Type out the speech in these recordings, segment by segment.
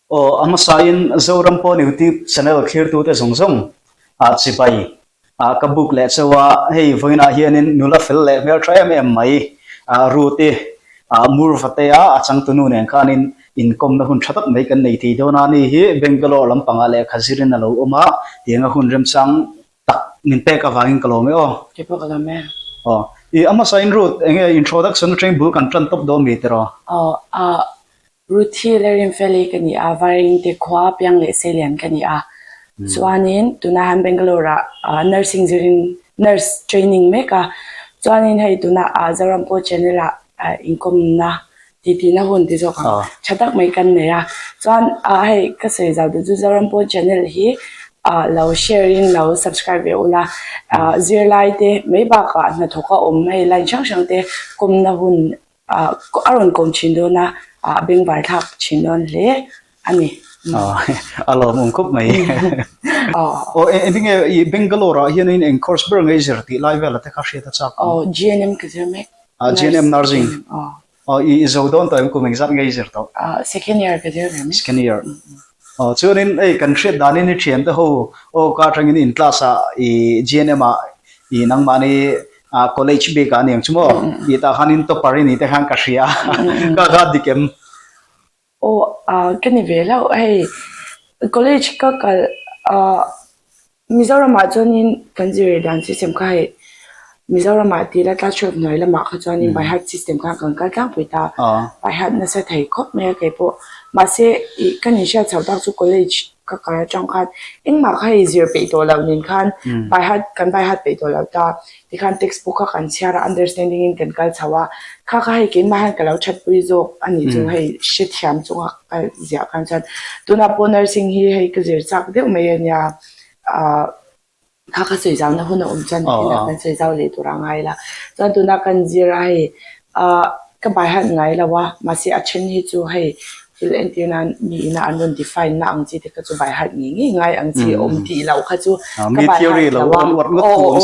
Aw, a hmasain Zoram Pawn YouTube channel thlirtute zawng zawng ah chibai ah ka book leh chauh a, hei vawiinah hianin nula fel leh hmeltha em em mai ah Ruth-i ah Murvate-a a changtunu nen khanin inkawmna hun tha tak mai kan nei thei dawn a, ani hi Bangalore lampangah lehkha zirin a lo awm a, tianga hun remchang tak min pek avangin ka lawm e aw. Kei pawh ka lawm e. Aw, i a hmasain Ruth enge introduction atangin bul kan tan tawp dawn mi tiraw? Aw, ah Ruthi Lalrinfeli ka ni a, Vairengte khua piang leh Seilian ka ni a. Chuanin tunah hian Bangalore ah nursing zirin nurse training mek a. Chuanin hei tunah Zorampo channel ah inkawmna titina hun ti zawk ang tha tak mai kan nei a. Chuan hei ka sawi zau duh chu Zorampo channel hi lo share in lo subscribe ve ula. Zirlai te mai bakah hnathawk a awm hei line hrang hrang te kawmna hun A rawn kawm thin dawn a, a bengvar thlak thin dawn hle a ni. A lawmawm khawp mai. Aw engtin nge i Bangalore ah hian eng course ber nge i zir tih lai vel te kha hriat a chak ang. Aw GNM ka zir mek. GNM nursing. Aw i zo dawn tawh em kum engzat nge i zir tawh? Second year ka zir ve mek. Second year. Aw chuanin hei kan hriat danin i thiante ho aw ka atangin in class ah i GNM ah i nangmahni Ah college bik ah aniang chu maw? Tih tah khan in topper i ni te khan ka hria a, ka ka dik em? Aw ah ka ni ve hlauh hei college ka kal ah Mizoram ah chuanin kan zir dan system kha hei Mizoram ah tih la class 12 hnuai lamah kha chuanin by heart system khan kan kal tlangpui ta by heart nasa thei khawp mai a kei pawh mahse ih ka ni hriat chhoh tak chu college ka kal atang khan engmah kha hei zir peih tawh loh nen khan by heart kan by heart peih tawh loh ta tikhan textbook kha kan chhiar a understanding in kan kal chho a kha kha hei keimah hian ka lo thatpui zawk a nih chu hei hrethiam chunga ka ziah khan chuan tunah pawh nursing hi hei ka zir chak deuh mai a nia ah. Kha ka sawi zau na hun a awm chuan nakinah kan sawi zau leh tur a ngai la. Chuan tuna kan zir a hei ah ka bai hat ngai lo a, mahse a then hi chu hei thil entir nan mi ina an rawn define na ang chi te kha chu bai hat ngei ngei ngai ang chi awm tih loh kha chu ka bai hat lo a. Aw aw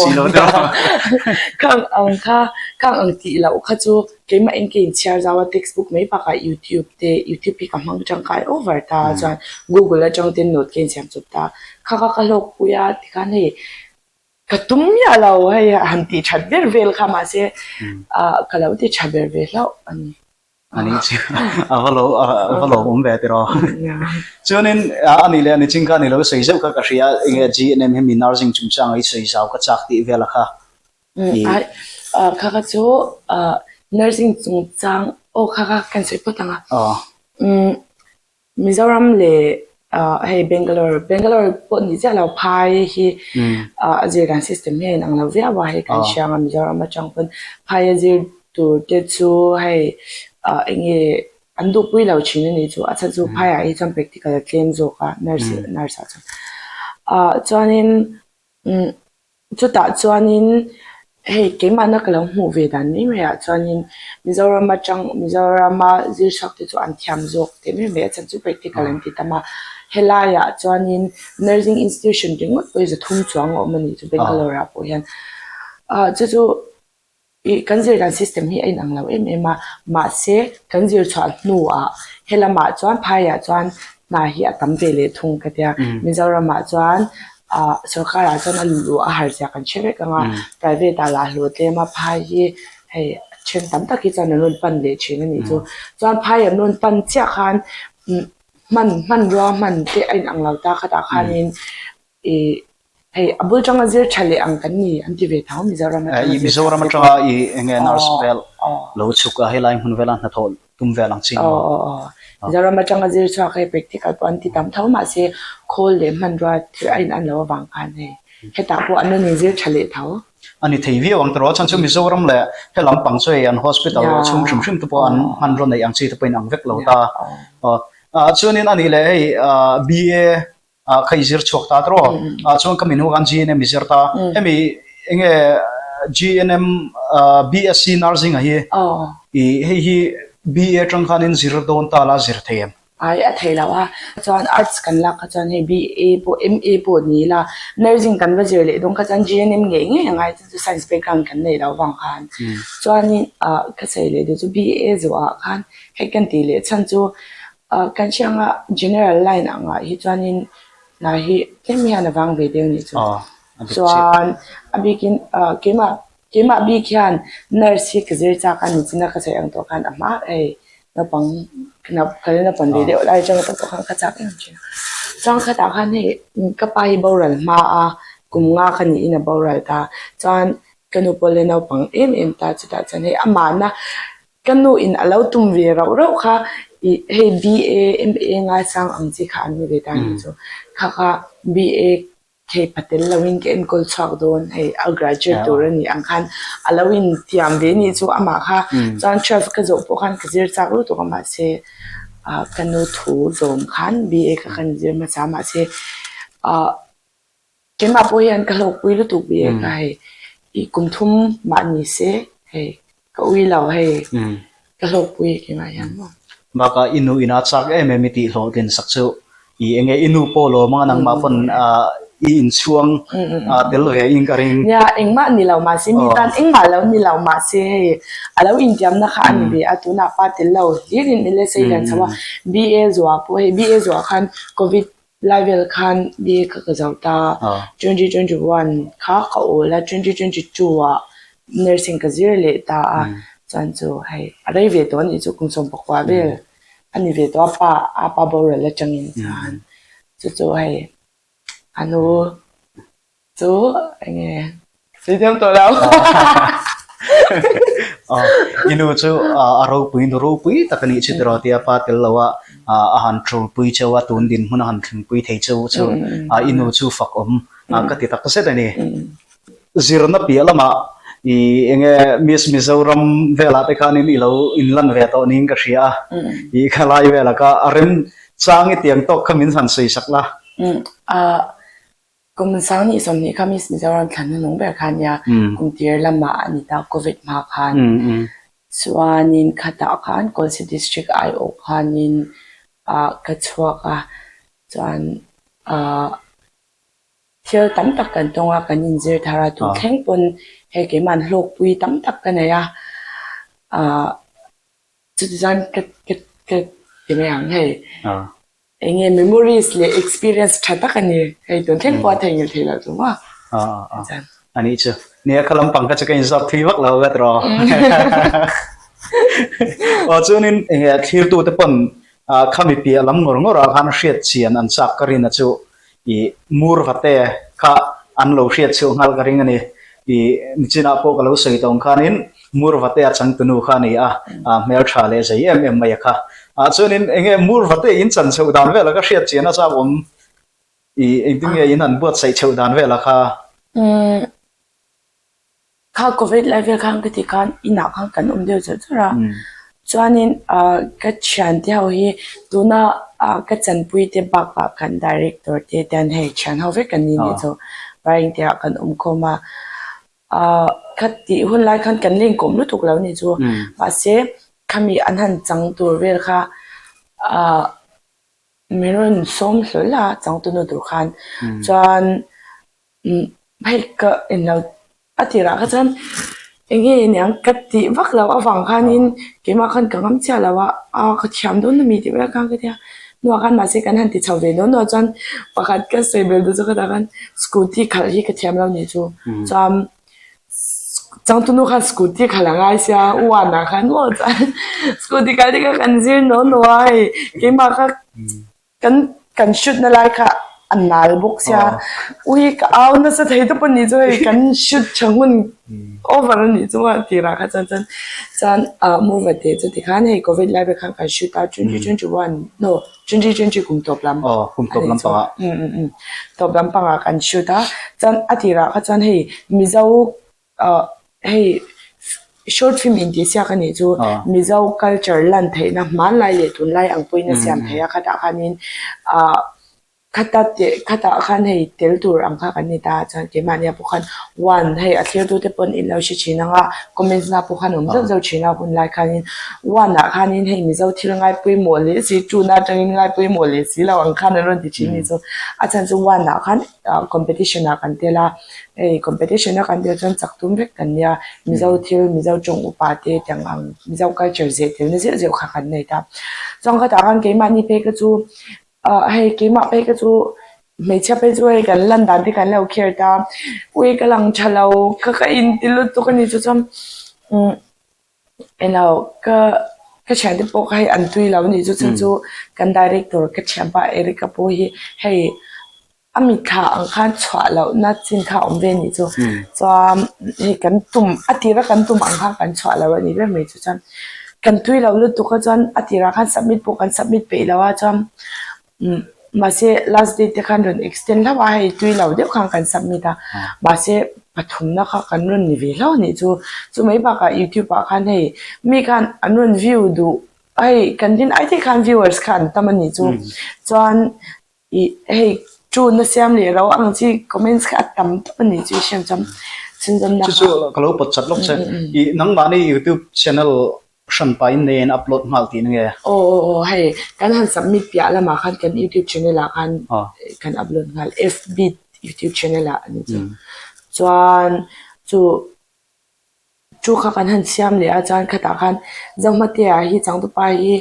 khang ang kha khang ang tih loh kha chu keimah in ka inchhiar zau a textbook mai bakah youtube te youtube hi ka hmang tangkai over ta chuan google atang ten note ka insiam chawp ta. Kha kha ka hlawk pui a tikhan hei ka tum miah lo hei han tih that ber vel kha mahse ah ka lo ti tha ber ve hlauh a ni. A nih chu a va lo a va lo awm ve tiraw. Chuanin a nih leh a ni ching kha a ni lo sawi zeuh kha ka hria eng nge GNM hi mi nursing chungchang a i sawi zau ka chak tih vel a kha. Ai kha kha chu nursing chungchang aw kha kha kan sawi phawt ang a. Mizoram leh hei Bangalore, Bangalore pawh ni chiah lo phai hi a zir dan system hi a inang lo viau a, hei kan hria ang a Mizoram atang pawn phai a zir tur te chu hei eng nge an duhpui lo thin a nih chu, a chhan chu phaiah hi chuan practical a tlem zawk a nurse nurse ah chuan chuanin umm. Chutah chuanin hei keimahna ka lo hmuh ve dan mai mai ah chuanin Mizoram atang Mizorama zirchhuak te chu an thiam zawk teh mai mai a chhan chu practical an ti tam a helai ah chuanin nursing institution ringawt pawh hi zathum chuang a awm a nih chu Bangalore ah pawh hian ah chu chu. Ih kan zir dan system hi a inang lo em em a, mahse kan zir chhuah hnuah helamah chuan phaiah chuan hna hi a tam ve leh thung ka tia. Mizoramah chuan ah sorkarah chuan a luh a har zia kan hre vek ang a, private ah lah hlawh tlem a phai hi hei then tam tak hi chuan an rawn pan leh thin a nih chu. Chuan phai an rawn pan chiah khan hman hmanrua hman te a inang lo ta khatah khanin ih Hei a bul tanga zir tha leh ang kan ni an ti ve tho Mizoram atanga zir Mizoram atanga i enge nurse vel lo chhuk a helai hmun vela hnathawh tum vel ang chi maw? Aw aw Mizoram atanga zir chhuak hei practical pawh an ti tam tho mahse khawl leh hmanrua thil a in an loh avang khan hei hetah pawh an rawn inzir tha leh tho. A ni thei viau ang tiraw a chhan chu Mizoram leh helam pang chu hei an hospital chhung hrim hrim te pawh an hmanrua neih ang chi te pawh in ang vek lo ta. Aw chuanin a nih leh hei BA ah kha i zir chhuak ta tawh ah chuan ka minhu khan GNM i zir ta hemi enge GNM BSc nursing a hi i hei hi BA atang khanin zir dawn ta la zir thei em? Ai a thei lo a chuan arts kan lak kha chuan hei BA pawh MA pawh ni ila nursing kan va zir leh dawn kha chuan GNM ngei ngei a ngai chu chu science background kan nei lo vang khan chuanin ah ka sawi leh duh chu BA zawhah khan hei kan tih leh chhan chu. Kan hria anga general line angah hi chuanin hna hi tlem hian a vang ve deuh anih chu. Chuan a bikin keimah keimah bik hian nurse hi ka zir chak a ni china ka sawi ang tawh khan a hma hei naupang ka la naupang ve deuh lai atanga tawh pawh khan ka chak em thin a. Chuan khatah khan hei ka pa hi boral hma a kum nga ka niin a boral ta chuan ka nu pawh la naupang em em ta chutah chuan hei amahna Ka nu in a lo tum ve rauh rauh kha ih hei BA, MA ngaisang ang chi kha an ni ve ta nih chu. Kha kha BA thei pa tel lo in ka enkawl chhuak dawn hei a graduate tur a nih ang khan a lo in tiam ve nih chu amah kha chuan twelve ka zawh pawh khan ka zir chak lutuk a mahse ah ka nu thu zawm khan BA kha kan zir hmasa mahse ah Keimah pawh hian ka hlawkpui lutuk bik e ka hei i kum thum mah ni se hei ka ui lo hei ka hlawkpui keimah hian maw. Bakah i nu ina chak em em i tih hlawhtlin sak chu i enge i nu pawh lawm anga nangmah pawn i inchhuang tel ve in ka ring. Nia engmah ni lo mahse mi tan engmah lo ni lo mahse hei a lo intiamna kha a ni ve a tunah pa tel lo hlir in ila sei lian chho a BA zuah pawh hei BA zuah khan covid Lai vel khan BA kha ka zo ta, 2021 kha ka awl a, 2022 ah nursing ka zir leh ta a, chuan chu hei a rei ve tawh a nih chu kum 19 vel a ni ve tawh a, pa a pa boral atangin chuan chu chu hei a nu Chu enge sawi thiam tawh lo. I nu chu a ropui nu ropui tak a nih chu tiraw tia pa tel lo a a han thulpui cheu a tun dinhmun a han thlengpui thei cheu chu i nu chu fak awm ka ti tak zet a ni. Zirna piah lamah i enge Miss Mizoram velah te khanin i lo inlan ve tawh niin ka hria a, i khalai velah kha a rem chang i tiang tawk kha min han sawi sak la. Kum sang nih 20 kha Miss Mizoram thlan hnunung ber kha ania, kum tir lamah a ni ta Covid hma khan. Chuanin khatah khan Kolsi District aiawh khanin ah ka chhuak a, chuan ah thil tam tak kan tawng a, kan inzir thar a, tun thleng pawn hei keimahn hlawkpui tam tak ka nei a, ah chuti chuan ka ka ka ti mai ang hei. Eng nge memories leh experience tha tak a ni. Hei tun thleng pawh a theihnghilh theih loh tur maw? A nih chu. Nia kha lampang kha chu ka inzawt thui vak lo vet rawh. Aw chuanin eng nge thlirtute pawn khami piah lam ngawr ngawr ah khan hriat chian an chak ka rin a chu I mur vate kha an lo hriat chhuah nghal ka ring a ni. I nichinah pawh ka lo sawi tawng khanin mur vate a changtunu kha a ni a, hmeltha leh zei em em mai a kha. Ah chuanin eng nge mur vate in chan chhoh dan velah ka hriat chian a chak awm i engtin nge in han buatsaih chhoh dan velah kha? Kha covid lai vel khan ka ti khan inah khan kan awm deuh chawrh chawrh a chuanin ah ka thiante ho hi tuna ah ka chanpui te bakah kan director te te an hei thian ho vek an ni nih chu vairengte ah kan awm khawm a ah kha tih hun lai khan kan lengkawm lutuk lo nih chu mahse khami an han chang tur vel kha ah min rawn sawm hlawl a changtunu tur khan chuan. Hei ka inlo a tirah kha chuan eng nge niang ka tih vak loh avang khanin keimah khan ka ngam chiah lo a, a ka thiam dawn ami tih vel khan ka tia hnuah khan mahse kan han ti chho ve dawn dawn chuan pakhat ka sawi belh duh chu khatah khan scooty khalh hi ka thiam lo nih chu chuan changtunu khan scooty khalh a ngai sia uan ah khan maw chuan scooty khalh te kha kan zir naw naw a hei keimah kha. Kan kan shoot na lai kha a nal bawk sia ui ka au nasa thei tawp a nih chu hei kan shoot tha hun over a nih chu a tirah kha chuan chuan chuan ah movie te chu tikhan hei covid lai vek khan kan shoot a 2021 no 2020 kum tawp lam kum tawp lam pangah tawp lam pangah kan shoot a chuan a tirah kha chuan hei mizo Ah hei short film intihsiak a nih chu Mizo culture lan theihna hmanlai leh tunlai ang pawhin a siam thei a khatah khanin ah khata teh khatah khan hei tel tur ang kha kan ni ta a chuan keimahnia pawh khan one hei a thlirtu te pawn in lo hre thin ang a comments na pawh khan awm zauh zauh thin a hun lai khanin one ah khanin hei Mizo thil ngai pawimawh leh si tuna atangin ngai pawimawh leh si lo ang khan an rawn ti thin a nih chu a chhan chu one ah khan competition ah kan tel a. Hei competition a kan tel chuan chak tum vek kan nia, Mizo thil, Mizo tawng upa te tiang ang Mizo culture zeh tel na zeuh zeuh kha kan nei ta. Chuan khatah khan keimahni phei kha chu ah hei keimah phei kha chu hmeichhia phei chu hei kan lan dan te kan lo care ta ui ka lang tha lo ka ka inti lutuk a ni chu chuan umm Englo ka ka thiante pawh kha hei an tui lo anih chu chhan chu kan director ka thianpa Eric-a pawh hi hei a mitthla ang khan chhuah lohna chin kha a awm ve anih chu chuan hei kan tum a tira kan tum ang khan kan chhuah lo anih ber mai chu chuan kan tui lo lutuk a chuan a tirah khan submit pawh kan submit peih lo a chuan umm mahse last date te khan rawn extend hlauh a hei tui lo deuh khan kan submit a mahse pathumna kha kan rawn ni ve hlauh anih chu chu mai bakah youtube ah khan hei mi khan an rawn view duh hei kan din ai te khan viewers kha an tam anih chu chuan ih hei tuna siam leh ro ang chi comments kha a tam tawp anih chu i hriat chuan chhunzawmna Chu chu ka lo pawt chat lawk che ih nangmahni youtube channel hran pahin nei in upload nghal tih na nge? Aw aw aw hei kan han submit piah lamah khan kan youtube channel ah khan kan upload nghal fb youtube channel ah ani chu chuan chu chu kha kan han siam leh a chuan khatah khan Zohmatea hi changtupa hi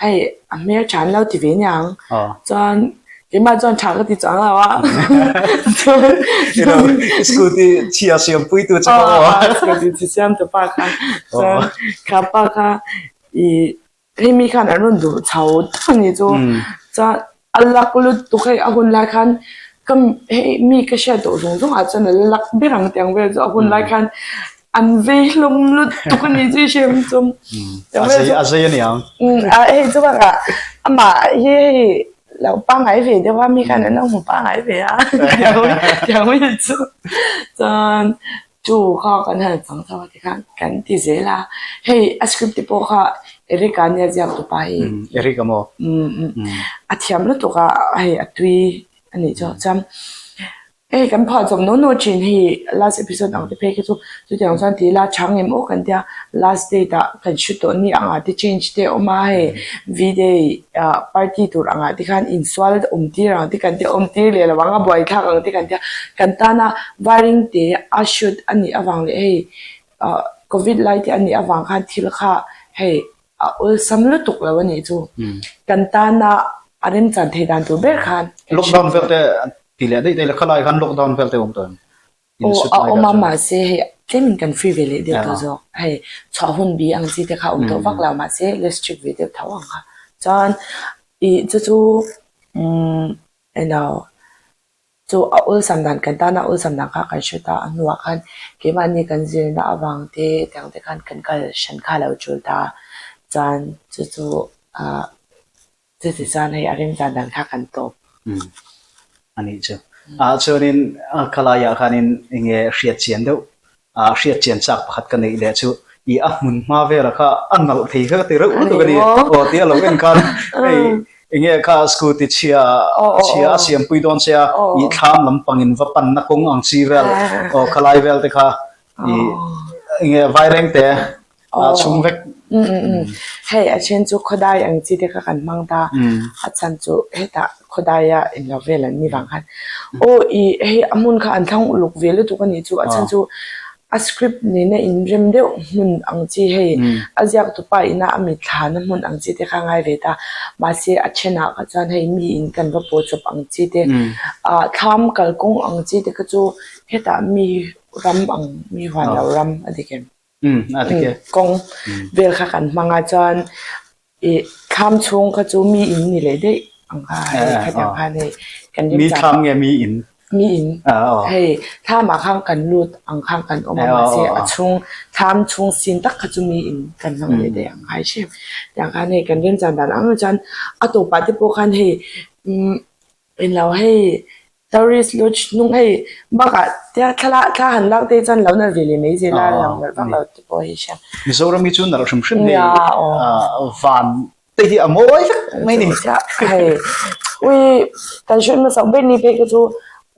hei a hmel tha an lo ti ve aniang chuan keimah chuan tha ka ti chuang lo a chuan scooty chhia siam pui tu che kha aw scooty chhe siam tu pa kha chuan kha pa kha ih Hei mi khan an rawn duh chho tak a ni chu. Chuan a lak lutuk hei a hun lai khan ka hei mi ka hriat tawh zawng zawng ah chuan a la lak ber ang tiang vel chu a hun lai khan an vei hlawm lutuk a ni chu i hriat ang chu. A zei a zei a ni ang. A hei chu bakah amah hi hei lo pangngai ve deuh a mi khan an lo hmu pangngai ve a tiang vel chu. Chuan Chu kha kan han chang chho a tikhan kan ti zel a, hei a script te pawh kha Eric a nia ziak tupa hi. Eric a maw? A thiam lutuk a, hei a tui a nih chu. Chuan hei kan phah chawp naw naw thin hei last episode ang te phei khi chu chutiang chuan ti ila tha ngem aw kan tia last date ah kan shoot tawh ni angah te change te a awm a hei V-day ah party tur angah te khan insual awm tir ang te kan tia awm tir leh lo ang a buaithlak ang te kan tia kan tana Varing te a shoot a nih avang leh hei ah covid lai te a nih avang khan thil kha hei a awlsam lutuk lo a nih chu. Kan tana a remchan thei dan tur ber khan kan shoot Lockdown vel te ti leh daih daih la khalai khan lockdown vel te awm tawh em? Aw a awm a mahse hei tlemin kan free ve leh deuh tawh zawk. Hei chhuah hun bi ang chi te kha awm tawh vak lo mahse less strict ve deuh tho ang kha. Chuan ih chu chu umm eng Chu a awlsam dan kan tana awlsam dan kha kan hre ta a hnuah khan keimahni kan zirna avang te tiang te khan kan kal hran kha lo tul ta chuan chu chu ah chuti chuan hei a remchan dan kha kan tawp. Umm a nih chu. Ah chuanin khalaiah khanin enge hriat chian deuh ah hriat chian chak pakhat ka neih leh chu ih a hmun hma vela kha a nalh thei kha ka ti reuh lutuk a ni. Aw tia lo en khan hei Enge kha scooty chhia chhia a siam pui dawn che a, i thlam lampang in va panna kawng ang chi vel aw khalai vel te kha i enge vaireng te a chhung vek. Hei a then chu khawdai ang chi te kha kan hmang ta, a chhan chu hetah khawdaia englo vel an ni vang khan aw i hei a hmun kha an thlang uluk ve lutuk a nih chu a chhan chu A script nena inrem deuh hmun ang chi hei a ziak tupa ina a mithlana hmun ang chi te kha ngai ve ta. Mahse a thenah kha chuan hei mi in kan va pawh chawp ang chi te ah thlam kalkawng ang chi te kha chu hetah mi ram ang mi huan lo ram a dik em? Kawng vel kha kan hmang a chuan Ih thlam chhung kha chu mi in ni leh daih ang kha hei khatiang khan hei kan rim Mi thlam nge mi in? Mi in. Hei thlam ah khan kan lut ang khan kan awm a mahse a chhung thlam chhung sin tak kha chu mi in kan hmang leh daih ang kha hei tiang khan hei kan rim chan dan ang chuan a tawpah te pawh khan hei umm Englo hei tourist lodge hnung hei bakah tia thla thla han lak te chuan lo nalh ve leh mai zel a lang nalh vak lo te pawh hei hria. Mizoram hi chu nalh hrim hrim hei van te hi a mawi vek mai ni. Hei ui kan hriat hmasak ber ni phei kha chu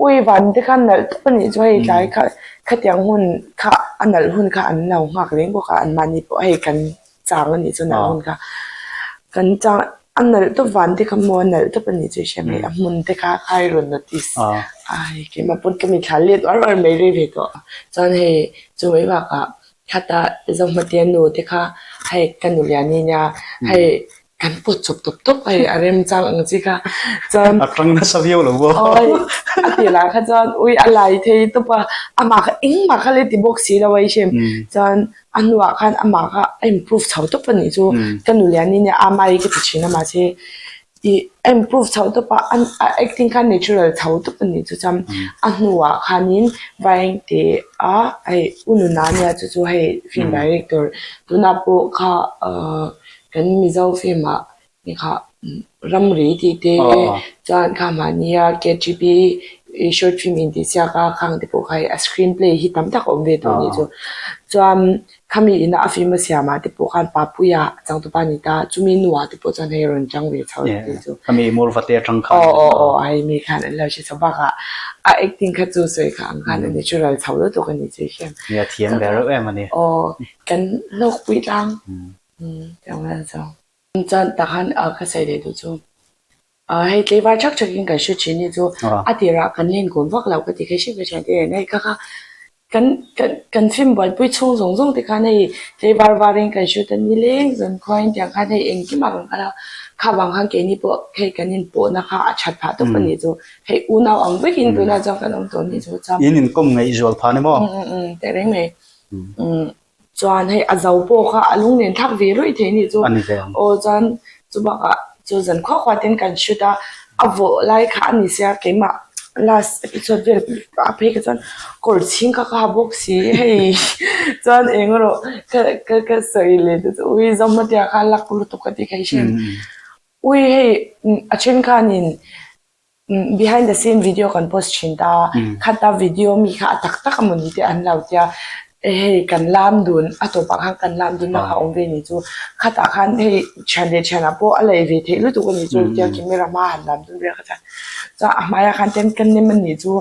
ui van te khan nalh tawp a nih chu hei tlai kha khatiang hun kha a nalh hun kha an lo nghak reng bawk a anmahni pawh hei kan chang a nih chu nalh hun kha kan chang a nalh tawp van te kha maw a nalh tawp a nih chu i hria mai a hmun te kha khai rawn notice a hei keimah pawn ka mitthla let uar uar mai rei ve tawh chuan hei chu mai bakah khata Zohmatia nu te kha hei ka nu liani nia hei. Kan pawt chawp tawp tawp a hei a remchang ang chi kha chuan A tang nasa viau lo maw? Awi a ti lah kha chuan ui a lai thei tawp a amah kha engmah kha le ti bawk si lo a i hriam chuan a hnuah khan amah kha a improve chho tawp a nih chu ka nu lian in amah hi ka ti thin a mahse ih a improve chho tawp a a acting kha natural chho tawp a nih chu chuan a hnuah khanin Vaengte a hei u nuna nia chu chu hei film director tunah pawh kha ahh. Kan Mizo film ah ni kha ramri tih te chuan kha mahnia KGB short film in tih siak a khang te pawh kha hei a screen play hi tam tak a awm ve tawh a nih chu. Chuan khami ina a film a siam ah te pawh khan Papuia a changtupa a ni ta chumi nuah te pawh chuan hei a rawn chang ve chho tih chu. Khami Murva te atang khan. Aw aw aw hei mi khan an lo hre chho bakah a acting kha chu sawi kha ang khan a natural chho lutuk a ni chu hian. Nia thiam ve reuh em a ni. Aw kan hlawkpui tlang. Chuan tah khan ka sawi leh duh chu hei tlaivar thak thak in kan hre thin hi chu a tirah kan len kawm vak lo ka ti kha hrim ka thian te nen hei kha kha kan kan kan film buaipui chhung zawng zawng te khan hei tlaivar var in kan shoot a nileng zan khua in tiang khan hei engkim ah kan kal a kha vang khan keini pawh hei kan inpawhna kha a that phah tawp a nih chu hei unau ang vek in tunah chuan kan awm tawh a nih chu chuan. In inkawm ngaihzual phah ni maw? Tehreng mai. Chuan hei a zo pawh kha a lung nen thlak ve rawih thei anih chu. A ni ve ang. Aw chuan chu bakah chu zan khuah khuah ten kan shoot a, a vawh lai kha a ni sia keimah last episode vel ah phei kha chuan kawr chhing kha ka ha bawk si hei chuan eng erawh ka ka ka sawi leh te chu ui zawm a tia kha luck lutuk ka ti kha i hriat. Ui hei a then khanin Behind the scene video kan post thin ta, khata video mi kha a tak tak a mawni te an lo tia, hei kan lam dun a tawpah khan kan lam dun na kha awm ve ni chu, khatah khan hei thian leh thianah pawh a lei ve theih lutuk a ni chu tia camera hma han lam dun vel kha chuan, chuan a hmaiah khan ten ka nem a nih chu,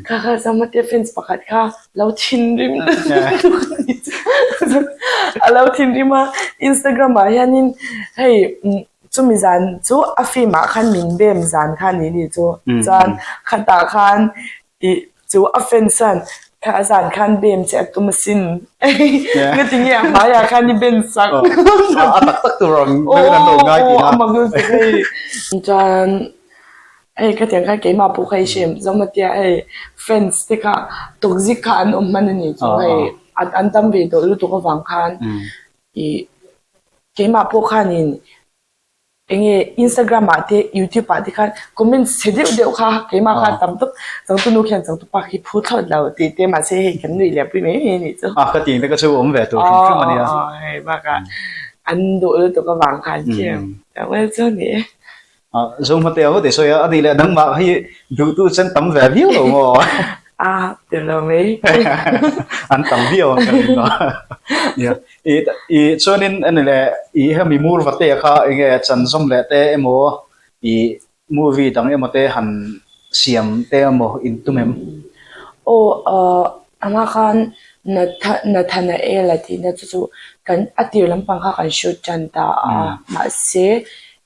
kha kha Zamate fans pakhat kha lo thinrim lutuk a ni chu, a lo thinrim a Instagram ah hianin hei. Chumi zan chu a film ah khan min bem zan kha ni ni chu chuan khatah khan ih chu a fans chuan kha zan khan bem che a tum asin nga ti nge a hmaiah khan i ben sak a tak tak tur ang deuhin an lo ngai tih na a mak lutuk hei chuan hei ka tiang khan keimah pawh kha i hrem zawm a tia hei fans te kha toxic kha an awm hman a ni chu hei an tam ve tawh lutuk avang khan Ih keimah pawh khanin eng nge Instagram ah te YouTube ah te khan comments chhe deuh deuh kha keimah khan tam tawp changtu nu khian changtu pa khi phu thlawt lo tih te mahse hei kan nuih leh pui mai mai a nih chu. A ka tih te ka chu awm ve tur hrim hrim a nia. Aw aw hei bakah an duh lutuk avang khan khian well chu a ni e. Zohmate a vawt i sawi a, a nih leh nangmah hi duhtu chen tam ve viau lo maw? A, ti lo mai. An tam viau ang ka ring a. Nia, i i chuanin a ni leh i hemi mur vate kha enge chanzawm leh te emaw i movie dang emaw te han siam te emaw in tum em? Aw, amah khan Nathanael a tihna chu chu kan a tir lampang kha kan shoot tan ta a, mahse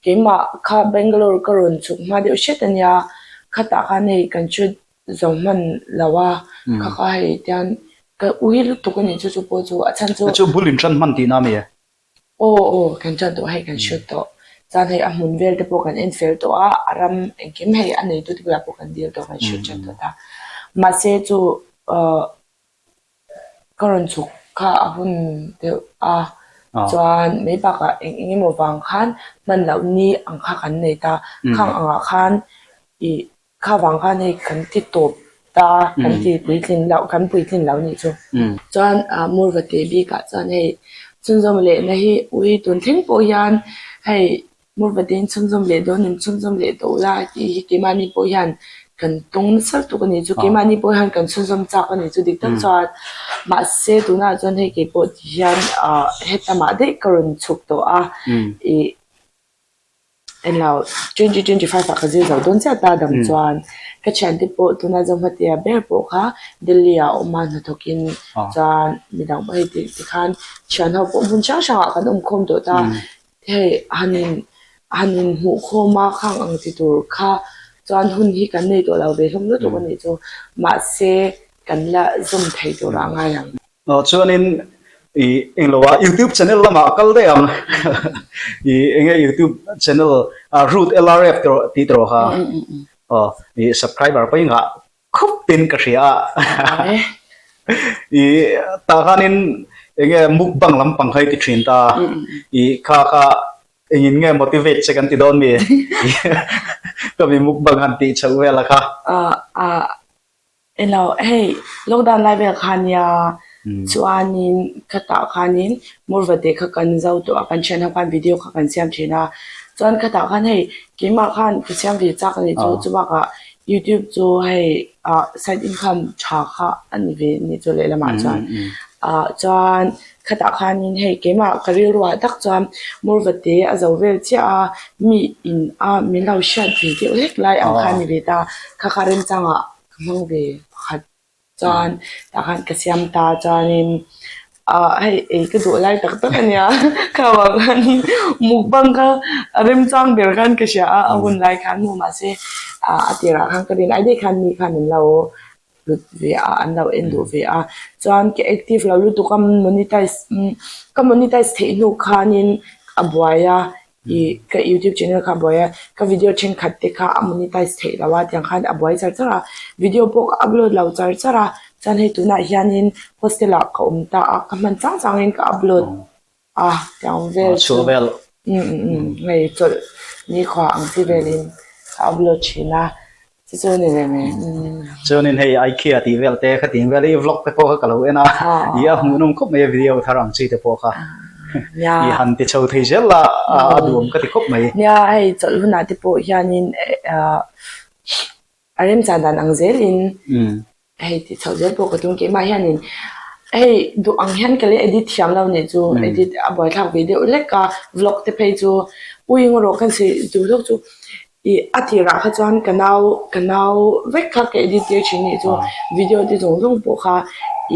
Keimah kha Bangalore ka rawn chhuk hma deuh hret a nia, khatah khan hei kan shoot zo hman lo a, kha kha hei tian ka ui lutuk a nih chu chu pawh chu a chhan chu. Chu bul in tan hman tihna a mi e? Aw aw kan tan tawh hei kan shoot tawh, chuan hei a hmun vel te pawh kan en fel tawh a, a ram engkim hei a neitu te bulah pawh kan dil tawh kan shoot tan tawh ta, mahse chu ahh. Ka rawn chhuk kha a hun deuh a, chuan mai bakah eng eng emaw vang khan hman loh ni ang kha kan nei ta, khang angah khan ih kha vang khan hei kan ti tawp ta, kan ti puitlin loh kan puitlin loh nih chu. Chuan ah Murvate bikah chuan hei chhunzawm lehna hi ui tun thleng pawh hian hei Murvatein chhunzawm leh dawn in chhunzawm leh tawh ula tih hi keimahni pawh hian kan tawng nasa lutuk a ni chu keimahni pawh hian kan chhunzawm chak a ni chu dik tak chuan mahse tunah chuan hei keipawh ti hian ah hetamah daih ka rawn chhuk tawh a ih englo 2025 ah ka zir zo dawn chiah ta dang chuan ka thiante pawh tuna Zohmatea ber pawh kha Delhi ah a awm a hnathawk in chuan midang pawh hei tikhan thian ho pawh hmun hrang hrang ah kan awm khawm tawh ta. Hei han in han in hmuh khawm a khang ang ti tur kha chuan hun hi kan nei tawh lo ve hlawm lutuk a nih chu mahse kan la zawm thei tur a ngai ang. Aw chuanin. I englo a YouTube channel lamah kal daih ang. I enge YouTube channel Root LRF tih rawh tih tawh kha. Aw i subscriber pawh i ngah khup in ka hria a. I tah khanin enge mukbang lampang kha i ti thin ta. I kha kha engin nge motivate che kan ti dawn mi? Ka mi mukbang han tih chhoh vel a kha. Elo hei lockdown lai vel kha nia chuanin khatah khanin Murvate kha kan zo tawh a kan thian ho khan video kha kan siam thin a chuan khatah khan hei keimah khan ka siam ve chak a nih chu chubakah youtube chu hei ah side income tha kha a ni ve a nih chu lehlamah chuan ah chuan khatah khanin hei keimah ka rilruah tak chuan Murvate a zo vel chiah a mi in a min lo hriat ve deuh hlek lai ang kha a ni ve ta kha kha remchangah ka hmang ve pakhat chuan tah khan ka siam ta chuanin ah hei ei ka duh lai tak tak a nia kha vang khan mukbang kha a remchang ber khan ka hria a a hun lai khan maw mahse ah a tirah khan ka rin ai daih khan mi khan an lo hlut ve a an lo en duh ve a chuan ka active lo lutuk a monetize ka monetize theih hnu khanin a buai a. Ih ka youtube channel kha a buai a, ka video thenkhat te kha a monetize theih loh a tiang khan a buai char char a, video pawh ka upload lo char char a, chuan hei tunah hianin hostel ah ka awm ta a, ka hman chang changin ka upload a tiang vel chu umm umm hei chawlh nikhua ang chi velin ka upload thin a. Chu chu ni ve mai. Chuanin hei Ikea tih vel te khatin vel i vlog te pawh kha ka lo en a, i a hmuhnawm khawp mai a video thar ang chi te pawh kha i han ti chho thei zel la a duhawm ka ti khawp mai. Nia hei chawlh hunah te pawh hianin a remchan dan ang zelin Hei ti chhoh zel pawh ka tum keimah hianin hei duh ang hian ka le edit thiam lo nih chu edit a buaithlak ve deuh hlek a vlog te phei chu ui rawh ka sawi duh hlawk chu ih a tirah kha chuan ka nau ka nau vek kha ka edit tir thin nih chu video te zawng zawng pawh kha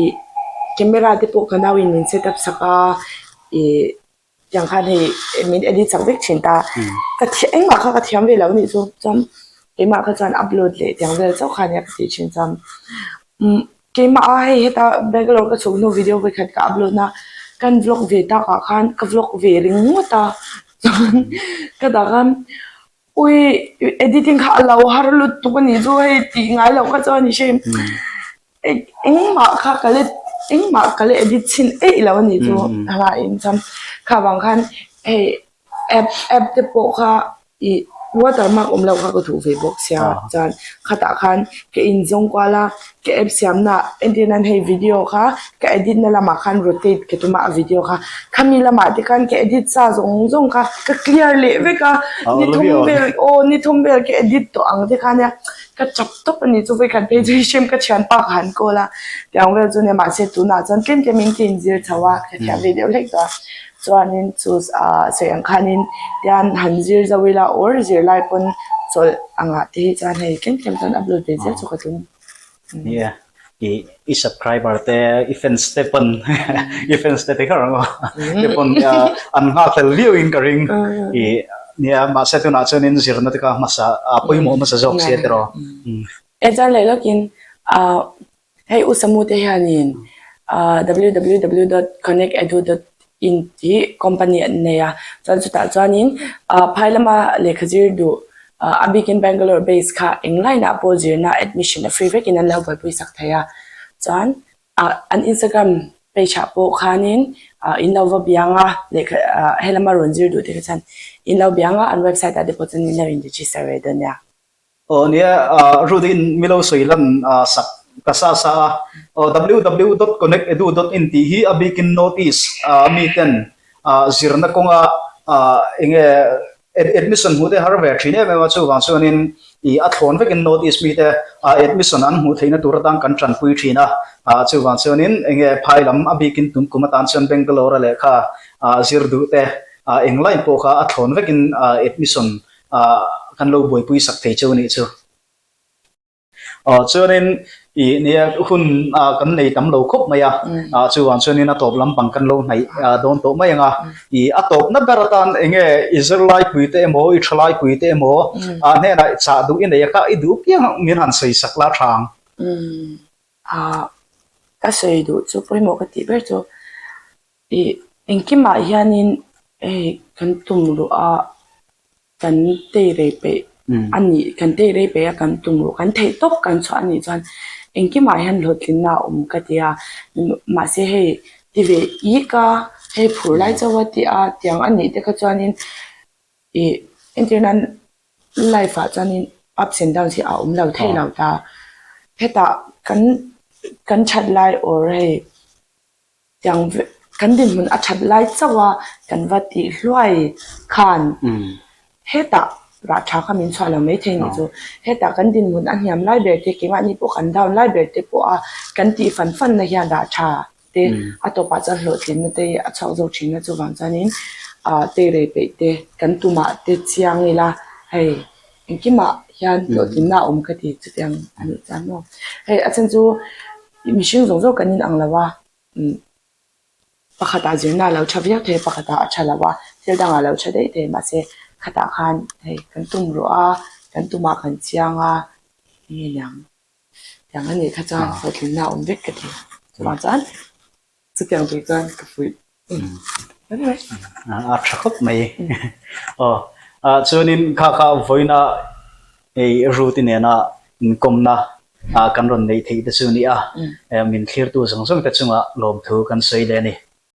ih camera te pawh ka nau in min set up sak a ih. Tiang khan hei min edit chak vek thin ta. Ka thiam engmah kha ka thiam ve lo anih chu chuan keimah kha chuan upload leh tiang vel chauh kha ania ka tih thin chuan umm keimah a hei heta Bangalore ka chhuk hnu video vawikhat ka upload na kan vlog ve takah khan ka vlog ve ringawt a chuan ka dah khan Ui editing kha a lo har lutuk a nih chu hei tih ngai loh kha chuan i hre engmah kha ka la engmah ka la edit chhin eih lo a nih chu a hlaiin chuan kha vang khan hei app app te pawh kha ih watermark awm loh kha ka duh ve bawk sia chuan khatah khan ka inzawng kual a ka app siamna entir nan hei video kha ka edit na lamah khan rotate ka tum a a video kha khami lamah te khan ka edit sa zawng zawng kha ka clear leh vek a ni thum vel aw ni thum vel ka edit tawh ang te kha nia ka chap tawp a ni chu vawikhat phei chu hriam ka thianpa ka han call a tiang vel chu nia mahse tunah chuan tlem tlem in ka inzir chho a ka thiam ve deuh hlek tawh a chuanin chu ah sawi ang khanin tian han zir zo ila or zirlai pawn chawlh angah te hi chuan hei tlem tlem chuan upload ve zel chu ka tum. Nia i i subscriber te i fans te pawn i fans te te kher ang aw te pawn an nghakhlel viau in ka ring i nia mahse tunah chuanin zirna te kha hmasa a pawimawh hmasa zawk sia tiraw. E chuan leh lawkin ah Hei U Samu te hianin www dot connect edu dot in tih company an nei a, chuan chutah chuanin phai lama lehkha zir duh a bikin Bangalore base kha eng line ah pawh zirna admission a free vekin an lo buaipui sak thei a, chuan an Instagram page ah pawh khanin in lo va biang a lehkha helama rawn zir duh te kha chuan in lo biang a an website ah te pawh chuan in lo in register ve dawn nia. Aw nia, Rudi'n milo sawi lan sak ta sa sa a, aw ww dot connect edu dot in tih hi a bikin notice miten zirna kawnga enge admission hmuh te har ve thin em em a, chuvang chuanin ih a thlawn vekin notice mite admission an hmuh theihna tur atan kan tanpui thin a, chuvang chuanin enge phai lam a bikin tum kum atan chuan Bangalore a lehkha zir duh te englain pawh kha a thlawn vekin admission ah kan lo buaipui sak thei cheu nih chu. Aw chuanin ih nia hun ah kan nei tam lo khawp mai a, ah chuvang chuanin a tawp lampang kan lo hnaih dawn tawh mai ang a, ih a tawpna ber atan eng nge i zirlaipui te emaw i thalaipui te emaw ah hnenah chah duh i nei a kha i duh piang min han sawi sak la tha ang. Ah ka sawi duh chu pawimawh ka tih ber chu. Ih engkimah hianin hei kan tum ruh a kan tei rei peih a nih kan tei rei peih a kan tum ruh kan theih tawp kan chhuah a nih chuan engkimah hian hlawhtlinna a awm ka ti a mahse hei ti ve ik a hei phur lai chauh a ti a tiang a nih te kha chuanin ih entir nan life ah chuanin ups and downs hi a awm lo thei lo ta hetah kan kan that lai or hei. Tiang kan dinhmun a that lai chauh a kan va tih hluai khan hetah rah tha kha min chhuah lo mai thei nih chu. Hetah kan dinhmun a hniam lai ber te keimahni pawh kan down lai ber te pawh a kan tih fan fan na hian rah tha te a tawpah chuan hlawhtlinna te a chhuak zawk thin a chuvang chuanin ah teirei peih te kan tumah te chiang ila hei engkimah hian hlawhtlinna a awm ka ti chutiang a nih chuan maw. Hei a chhan chu mihring zawng zawng kan inang lo a. Pakhatah zirna a lo tha viau thei a, pakhatah a tha lo a, thil dangah a lo tha daih thei mahse khatah khan hei kan tum ruh a, kan tumah kan chiang a, nge niang tiang a nih kha chuan hlawhtlinna a awm vek ka ti. Chuvang chuan chutiang tur chuan ka fuih A tha khawp mai. Aw chuanin kha kha vawiina hei Ruth-i nena inkawmna kan rawn neih theih te chu a ni a, min thlirtu zawng zawng te chungah lawmthu kan sawi leh a ni.